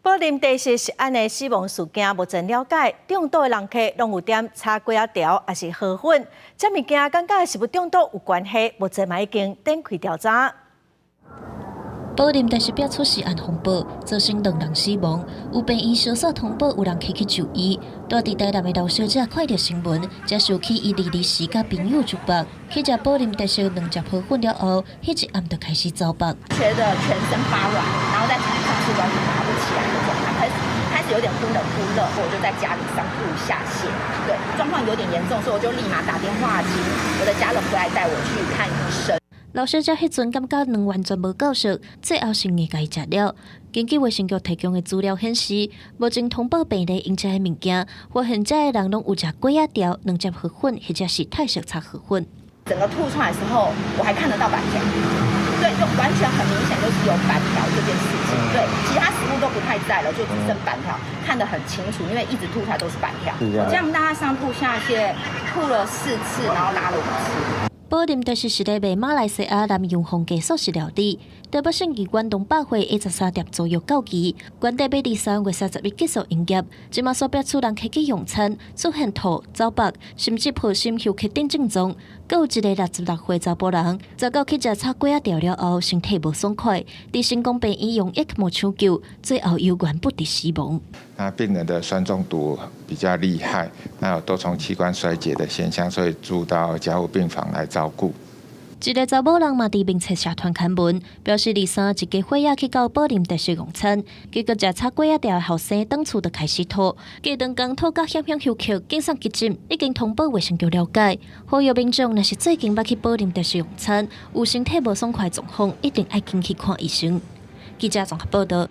寶琳茶室食案的死亡事件目前了解，中毒的人客攏有點炒粿仔條，抑是河粉，這物件感覺食物中毒有關係，目前嘛已經展開調查。寶琳茶室爆出食安風波，造成兩人死亡。有病院小數通報有人客去就醫，住佇台南的劉小姐看著新聞，才想起伊22時佮朋友出北去食寶琳茶室兩汁河粉了後，彼一暗就開始走腹，覺得全身發軟，然後在床上是完全爬不起來的狀態，開始有點忽冷忽熱，我就在家裡上吐下瀉，對，狀況有點嚴重，所以我就立馬打電話請我的家人回來帶我去看醫生。劉小姐彼陣感覺卵完全無夠熟，最後是硬共伊食了。根據衛生局提供的資料顯示，目前通報病例𪜶食的物件，發現遮的人攏有食粿仔條、兩汁河粉，或者是泰式炒河粉。整個吐出來的時候，我還看得到板條，對，就完全很明顯就是有板條這件事情。對，其他食物都不太在了，就只剩板條，看得很清楚，因為一直吐出來都是板條。這樣大家上吐下瀉，吐了四次，然後拉了五次。寶琳茶室是咧賣馬來西亞南洋風格素食料理，台北縣議員董百惠 A 13店租約到期，原定欲佇3月31結束營業，這馬煞爆出人客去用餐，出現吐、走腹，甚至破心休克等症狀。閣有一个66歲查埔人，19去食炒粿仔條了後，身體無爽快，佇成功病院用 ECMO 搶救，最後猶原不治死亡。那病人的酸中毒比較厲害，那有多重器官衰竭的現象，所以住到加護病房來照顧。一个查某人嘛佇面冊社團刊文，表示23一家伙仔去到寶琳茶室用餐，結果食炒粿仔條的後生轉厝就開始吐，過兩工吐甲險險休克，緊送急診，已經通報衛生局了解。呼籲民眾若是最近捌去寶琳茶室用餐，有身體無爽快狀況，一定愛緊去看醫生。記者綜合報道。